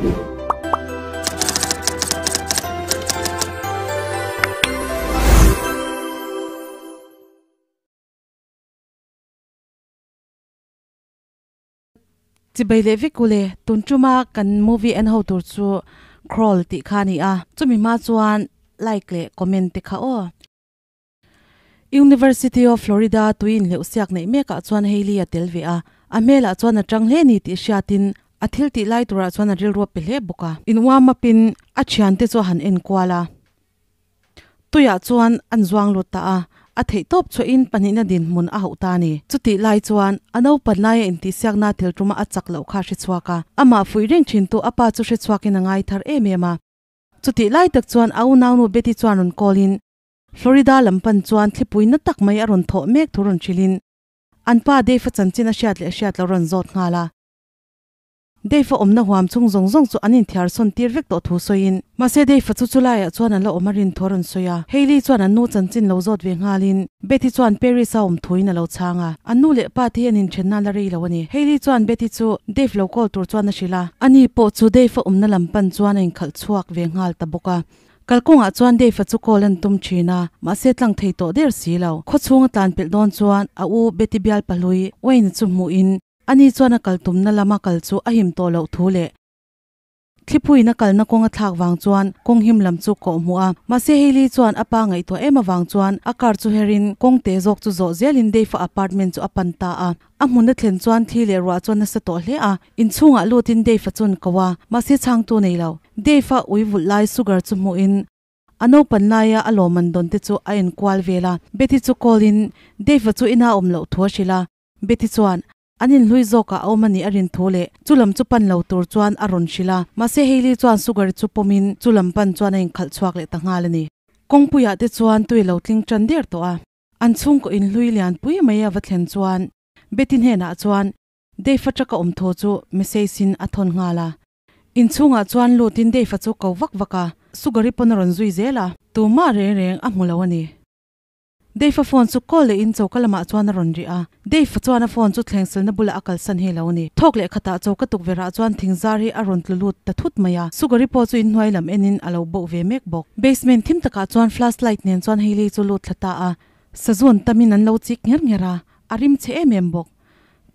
Chibai leh vek ule, tun tuma kan movie en ho tur chu Crawl tih kha a ni a, chumi hma chuan like leh comment te kha aw. University of Florida tui inhleuh siak neih mekah chuan Hailey a tel ve a, a hmelah chuan a tang hle ni tih hriatin a thil tih lai turah chuan a rilru a pe hle bawk a. In warm up in a thiante chu a han en kual a, tuiah chuan an zuang lut ta a, a theih tawp chhuahin pahnihna dinhmun a hauh ta a ni. Chutih lai chuan a naupan laia intihsiakna thil tuma a chak loh kha a hrechhuak a, amah fuih reng thintu a pa chu hrechhuakin a ngai thar em em a. Chutih lai tak chuan a unaunu Betty chuan rawn call in Florida lam pan chuan thlipui na tak mai a rawn thawh mek thu rawn hrilhin an pa Dave a chanchin a hriat leh hriat lo rawn zawt nghal a. Dave a awmna huam chhung zawng zawng chu an inthiar sawn tir vek tawh thu sawiin mahse Dave a chu chulaiah chuan an la awm a rin thu a rawn sawi a. Hailey chuan an nu chanchin lo zawt ve nghalin Betty chuan Paris a awm thuin a lo chhang a. An nu leh pa te hi an inthenna la rei lo a ni. Hailey chuan Betty chu Dave lo call tur chuan a hrilh a. Ani pawh chu Dave a awmna lam pan chuan a inkhalh chhuak ve nghal ta bawk a. Kalkawngah chuan Dave-a chu call an tum thin a, mahse tlang thei tawh der si lo. Khaw chhunga tlan pelh dawn chuan a u Betty bial pahlui Wayne chu hmuhin ani chuan a kal tumna lama kal chu a him tawh loh thu leh thliphuiin a kalna kawng a thlak vang chuan kawng him lam chu kawh hmuh a. Mahse Hailey chuan a pa ngaihtuah em avang chuan a car chu herin kawng te zawk chu zawh zelin Dave-a apartment chu a pan ta a. A hmun a thlen chuan thli leh ruah chuan nasa tawh hle a, inchhungah lutin Dave-a chun ko a, mahse chhangtu nei lo. Dave-a ui vulh lai sugar chu hmuhin a naupan laia a lawmman dawn te chu a en kual vel a, Betty chu call in Dave-a chu ina awm loh thu a hrilh a, Betty chuan an inhlui zawkah a awm a nih a rin thu leh chu lam chu pan lo tur chuan a rawn hrilh a, mahse Hailey chuan sugar chu pawmin chu lam pan chuan a inkhalh chhuak leh ta nghal a ni. Kawngpuiah te chuan tui lo tling tan der tawh a. An chhungkaw inhlui lian pui mai a va thlen chuan Betty hnenah chuan Dave a truck a awm thu chu message in a thawn nghal a. Inchhungah chuan lutin Dave a chu ko vak vak a, Sugary pawn a rawn zui zel a, tumah reng reng a hmu lo a ni. Dave a phone chu call leh in choka lamah chuan a rawn ri a, Dave a chuan a phone chu thlengselna bulah a kalsan hi lo a ni. Thawk leh khatah choka tukverhah chuan thingzar hi a rawn tlu lut ta thut mai a, Sugary pawh chu inhnuai lam enin a lo boh ve mek bawk. Basement thim takah chuan flash light nen chuan Hailey chu lut thla ta a, sazun tamin an lo chik ngher ngher a, a rim chhe em em bawk.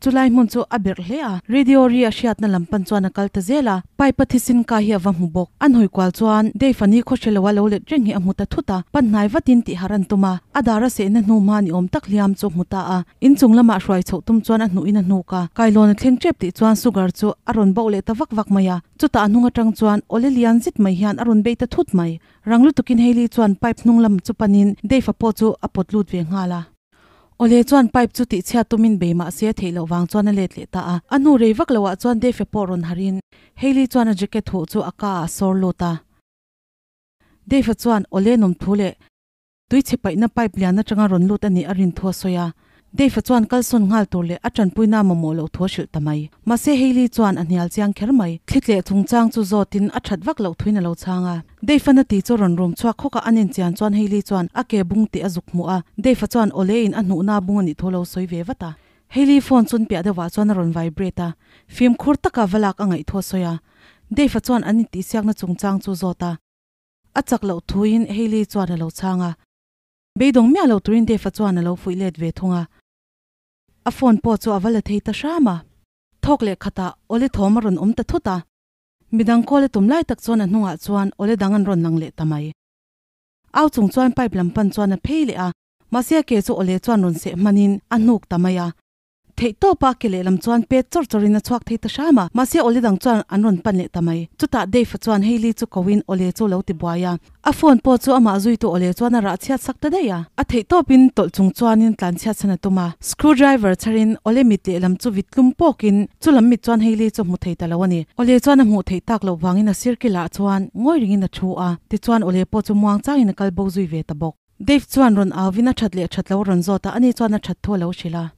Chulai hmun chu a berh hle a, radio ri a hriatna lam pan chuan a kal ta zel a, pipe a thisin kai hi a va hmu bawk. An hawi kual chuan Dave a ni khawhre lo a lo let reng hi a hmu ta thut a, pan hnai vatin tih harh an tum a, a dar a sehna hnu hma ni awm tak hliam chu a hmu ta a. Inchung lamah hruai chhoh tum chuan a hnuhin a hnuk a, kailawn a thleng tep tih chuan sugar chu a rawn bauh leh ta vak vak mai a, chutah a hnung atang chuan awle lian zit mai hian a rawn bei ta thut mai. Rang lutukin Hailey chuan pipe hnung lam chu panin Dave-a pawh chu a pawt lut ve nghal a. Awle chuan pipe chu tihchhiat tumin bei mah se a theih loh vang chuan a let leh ta a. A hnu rei vak loah chuan Dave-a pawh rawn harin Hailey chuan a jacket huh chu a ka ah a sawr lut a. Dave-a chuan awle nawm thu leh Tui chhe paihna pipe lian atanga rawn lut a nih a rin thu a sawi a. Dave-a chuan kalsawn nghal tur leh a tanpuina mamawh loh thu a hrilh ta mai. Mahse Hailey chuan a hnial chiang kher mai. Thli tleh chungchang chu zawtin a that vak loh thuin a lo chhang a. Dave-a na ti chu rawn rum chhuak khawk a, an inchian chuan Hailey chuan a ke bung tih a zuk hmuh a. Dave-a chuan awle in a hnuhna bung a nih thu a lo sawi ve vat a. Hailey phone chun piah deuhah chuan a rawn vibrate a, fimkhur taka va lak a ngaih thu a sawi a. Dave-a chuan an intihsiakna chungchang chu zawt a. A chak loh thuin Hailey chuan a lo chhang a, beidawng miah lo turin Dave-a chuan a lo fuih let ve thung a. A phone pawh chu a va la thei ta hram a. Thawk leh khatah awle thawm a rawn awm ta thut a, midang kawl a tum lai tak chuan a hnungah chuan awle dang an rawn lang leh ta mai. Au chung chuan pipe lam pan chuan a phei leh a, mahse a ke chu awle chuan rawn seh hmanin a hnuk ta mai a. Theih tawpa ke lehlam chuan pet chawr chawrin a chhuak thei ta hram a, mahse Ole dang chuan an rawn pan leh ta mai. Chutah Dave-a chuan Hailey chu koin Ole chu lo ti buai a, a phone pawh chu amah zuitu Ole chuan a rah chhiat sak ta daih a. A theih tawpin tawlh chung chuanin tlan chhiat san a tum a, screwdriver chharin Ole mit lehlam chu vit tlum pawkin chu lam mit chuan Hailey chu a hmu thei ta lo a ni. Ole chuan a hmuh theih tak loh vangin a sirkilah chuan ngawi ringin a thu a, tichuan Ole pawh chu muang changin a kal bo zui ve ta bawk. Dave chuan rawn auvin a that leh that lo rawn zawt a, ani chuan a that thu a lo hrilh a.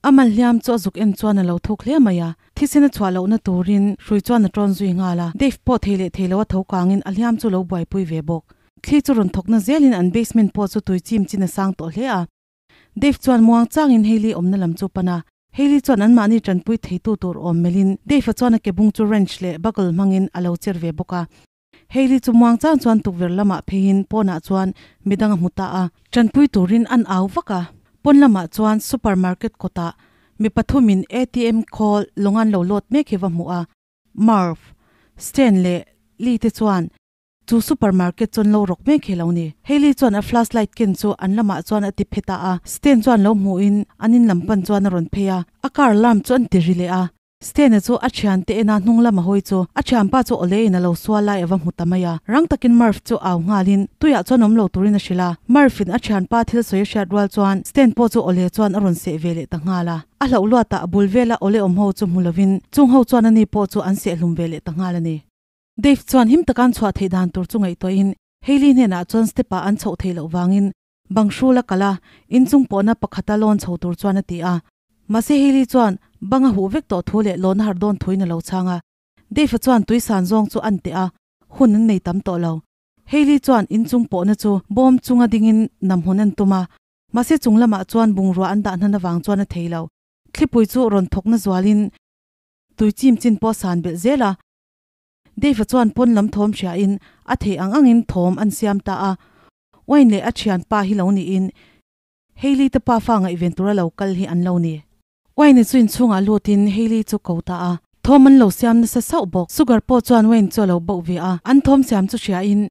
A mal hliam chu a zuk en chuan a lo thuk hle mai a, thisen a chhuah lohna turin hrui chuan a tawn zui nghal a. Dave pawh thei leh thei lo a tho kangin a hliam chu lo buaipui ve bawk. Thli chu rawn thawkna zelin an basement pawh chu tui chim chin a sang tawh hle a. Dave chuan muang changin Hailey awmna lam chu pan a. Hailey chuan anmahni tanpui theitu tur awm melhin Dave-a chuan a ke bung chu wrench leh buckle hmangin a lo cher ve bawk a. Hailey chu muang chang chuan tukverh lamah pheiin pawnah chuan midang a hmu ta a. Tanpui turin an au vak a. Pawn lamah chuan super market kawtah mi pathumin ATM khawl lawng an lo lawt mek hi va hmu a. Marv, Stan leh Lee te chuan Chu supermarket chuan lo rawk mek hi lo ni. Hailey chuan a flashlight ken chu an lamah chuan a ti phe ta a. Stan chuan lo hmuhin an in lam pan chuan a rawn phei a. A car alarm chu an ti ri leh a. Stan-a chu a thiante ena hnung lam a hawi chu a thianpa chu awle in a lo sual lai a va hmu ta mai a. Rang takin Murph chu au nghalin tuiah chuan awm lo turin a hrilh a. Murph-in a thianpa thil sawi a hriat rual chuan Stan pawh chu awle chuan a rawn seh ve leh ta nghal a. A hlauh luatah a bul vela awle awm ho chu hmu lovin chung ho chuan ani pawh chu an seh hlum ve leh ta nghal a ni. Dave chuan him taka an chhuah theih dan tur chu ngaihtuahin Hailey hnenah chuan step-ah an chhoh theih loh vangin bang hrul a kal a, inchung pawhna pakhata lawn chho tur chuan a ti a. Mahse Hailey chuan bang a huh vek tawh thu leh lawn a harh dawn thuin a lo chhang a. Dave-a chuan tui san zawng chu an teh a, hun an nei tam tawh lo. Hailey chuan inchung pawhna chu bawm chunga dingin nam hawn an tum a, mahse chung lamah chuan bungrua an dah hnan avang chuan a thei lo. Thlipui chu rawn thawkna zualin tui chim chin pawh a san belh zel a. Dave-a chuan pawn lam thawm hriain a theih ang angin thawm an siam ta a. Wayne leh a thianpa hi lo niin Hailey te pa fa ngaihven tura lo kal hi an lo ni. Wayne chu inchhungah lutin Hailey chu ko ta a. Thawm an lo siam nasa sauh bawk. Sugar pawh chuan Wayne chu a lo bauh ve a. An thawm siam chu hriain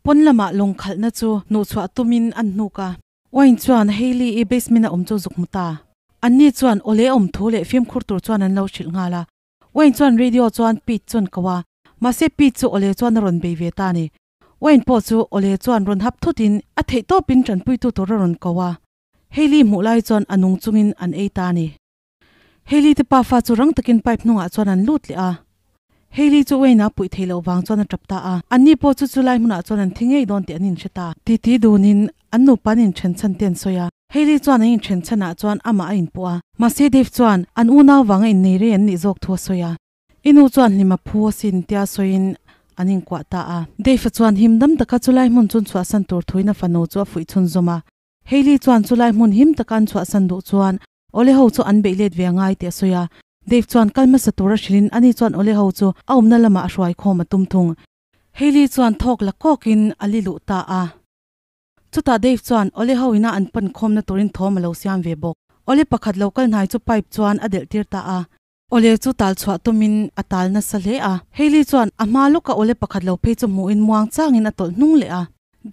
pawn lamah lawng khalhna chu hnuhchhuah tumin an hnuk a. Wayne chuan Hailey i basement a awm chu zuk hmu ta. Anni chuan awle awm thu leh fimkhur tur chuan an lo hrilh nghal a. Wayne chuan radio chuan Pete chuan ko a, mahse Pete chu awle chuan a rawn bei ve ta a ni. Wayne pawh chu awle chuan rawn hap thutin a theih tawpin tanpuitu tur a rawn ko a. Hailey hmuh lai chuan a nung chungin an ei ta a ni. Hailey te pafa chu rang takin pipe hnungah chuan an lut leh a. Hailey chu Wayne a puih theih loh vang chuan a tap ta a. Anni pawh chu chulai hmunah chuan an thi ngei dawn tih an inhre ta. Titi dunin an nupa an inthen chhan te an sawi a. Hailey chuan an inthen chhanah chuan amah a inpuh a. Mahse Dave chuan an unau vanga innei rei an nih zawk thu a sawi a. I nu chuan hlim a phu asin tia sawiin an inkuah ta a. Dave-a chuan him dam taka chulai hmun chun chhuahsan tur thuin a fanu chu a fuih chhunzawm a. Hailey chuan chulai hmun him taka an chhuahsan duh chuan Ole ho chu an beih let ve a ngai tih a sawi a. Dave chuan kal hmasa tur a hrilhin ani chuan Ole ho chu a awmna lamah a hruai khawm a tum thung. Hailey chuan thawk la kawkin a li luh ta a. Chutah Dave chuan Ole ho ina an pan khawmna turin thawm a lo siam ve bawk. Ole pakhat lo kal hnai chu pipe chuan a delh tir ta a. Ole chu tal chhuah tumin a tal nasa hle a. Hailey chuan a hma lawka Ole pakhat lo phei chu hmuhin muang changin a tawlh hnung leh a.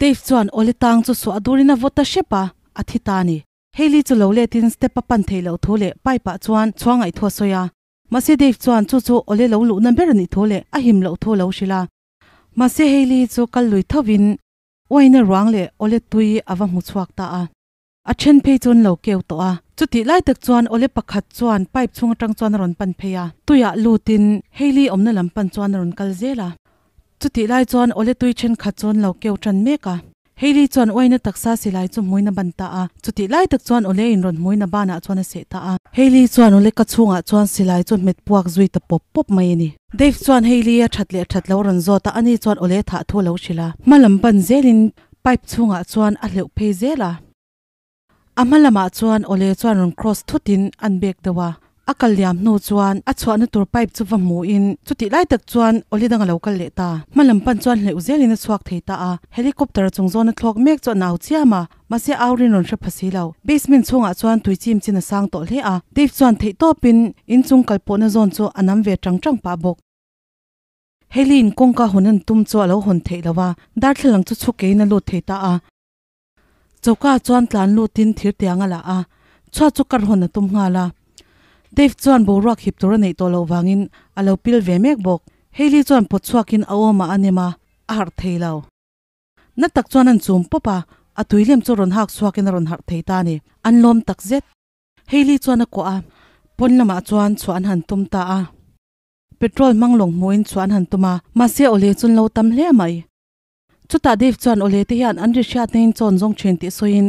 Dave chuan Ole tang chu suah durin a vaw ta hrep a, a thi ta a ni. Hailey chu lo letin step a pan theih loh thu leh pipe ah chuan chhuang ngaih thu a sawi a. Mahse Dave chuan chu chu Ole lo luhna ber a nih thu leh a him loh thu a lo hrilh a. Mahse Hailey chu kal lui thovin Uaina ruang leh awle tui a va hmu chhuak ta a. A then phei chu an lo keu tawh a. Chutih lai tak chuan awle pakhat chuan pipe chhung atang chuan a rawn pan phei a. Tuiah lutin Hailey awmna lam pan chuan a rawn kal zel a. Chutih lai chuan awle tui thenkhat chu an lo keu tan mek a. Hailey chuan uaina taksa silai chu hmuin a ban ta a. Chutih lai tak chuan awle in rawn hmuin a banah chuan a seh ta a. Hailey chuan awle ka chhungah chuan silai chu hmet puak zui ta pawp pawp mai a ni. Dave chuan Hailey a that leh that lo rawn zawt a, ani chuan awle thah thu a lo hrilh a. Hma lam ban zelin pipe chhungah chuan a hleuh phei zel a. A hma lamah chuan awle chuan rawn cross thutin an bek deuh a. A kal liam hnu chuan a chhuahna tur pipe chu va hmuhin chutih lai tak chuan awle dang a lo kal leh ta. Hma lam pan chuan hleuh zelin a chhuak thei ta a. Helicopter chung zawna thlawk mek chu a nau chiam a. Mahse Aurin rawn hre pha si lo. Basement chhungah chuan tui chim chin a sang tawh hle a. Dave chuan theih tawpin inchung kal pawhna zawn chu a nam ve tang tang pah bawk. Hailey-in kawngka hawn an tum chu a lo hawn theih lo a, darthlalang chu chhuk keiin a lut thei ta a. Choka chuan tlan lutin thir tiang a la a, chhuat chu kar hawn a tum nghal a. Dave chuan boruak hip tur a neih tawh loh vangin a lo pil ve mek bawk. Hailey chuan pawt chhuakin a awmah a nem a, a harh thei lo. Na tak chuan an chum pawp a, a tui lem chu rawn hak chhuakin a rawn harh thei ta a ni. An lawm tak zet. Hailey chuan a kuah a, pawn lamah chuan chhuah an han tum ta a. Petrol hmang lawng hmuhin chhuah an han tum a, mahse awle chu an lo tam hle mai. Chutah Dave chuan awle te hian an ri hriatna in chawn zawng thin tih sawiin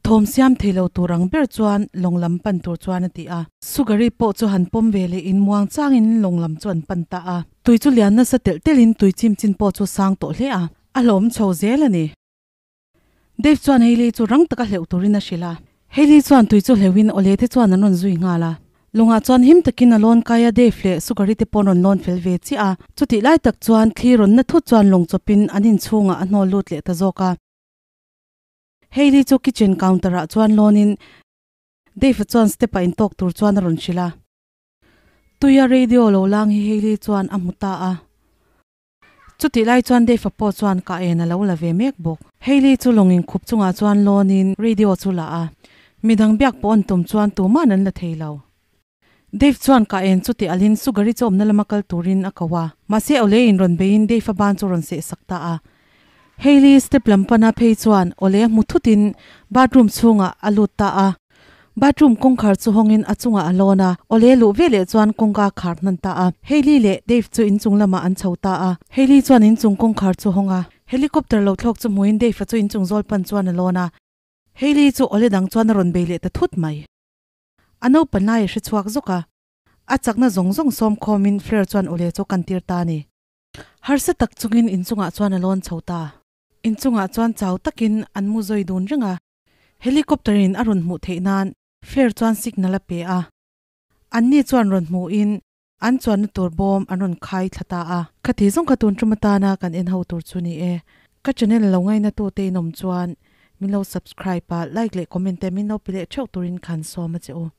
thawm siam thei lo tur ang ber chuan lawng lam pan tur chuan a ti a. Sugary pawh chu han pawm ve leh in muang changin lawng lam chu an pan ta a. Tui chu lian nasa telh telhin tui chim chin pawh chu sang tawh hle a, a hlawm chho zel a ni. Dave chuan Hailey chu rang taka hleuh turin a hrilh a. Hailey chuan tui chu hleuhin Ole te chuan an rawn zui nghal a. Lungah chuan him takin a lawn kai a, Dave leh Sugary te pawh an rawn lawn fel ve chiah a. Chutih lai tak chuan thli rawn na thut chuan lawng chawpin an inchhungah a hnawl lut leh ta zawk a. Hailey chu kitchen counter ah chuan lawnin Dave-a chuan step-ah intawk tur chuan a rawn hrilh a. Tuia radio lo lang hi Hailey chuan a hmu ta a. Chutih lai chuan Dave-a pawh chuan kah en a lo la ve mek bawk. Hailey chu lawng inkhup chungah chuan lawnin radio chu la a. Midang biak pawh an tum chuan tuman an la thei lo. Dave chuan kah en chu tih alhin Sugary chu awmna lama kal turin a ko a. Mahse Ole in rawn beiin Dave-a ban chu rawn seh sak ta a. Hailey step lam pana phei chuan Ole a hmu thutin bathroom chhungah a lut ta a. Bathroom kawngkhar chu hawngin a chungah a lawn a, Ole luh veleh chuan kawngka a khar hnan ta a. Hailey leh Dave chu inchung lamah an chho ta a. Hailey chuan inchung kawngkhar chu hawng a. Helicopter lo thlawk chu hmuin Dave-a chu inchung zawl pan chuan a lawn a. Hailey chu Ole dang chuan a rawn bei leh ta thut mai. A naupan lai a hre chhuak zawk a. A chakna zawng zawng sawm khawmin Fleur chuan Ole chu kan tir ta a ni. Harsa tak chungin inchungah chuan a lawn chho ta. Inchungah chuan chau takin an mu zawi dun reng a. Helicopter in a rawn hmuh theih nan flare chuan signal a pe a, anni chuan rawn hmuhin an chuanna tur bawm an rawn khai thla ta a. Khati zawng kha tun tum atana kan en ho tur chu ni e. Ka channel lo ngaina tute in awm chuan min lo subscribe a, like leh comment te min lo pe leh theuh turin khan sawm a che u.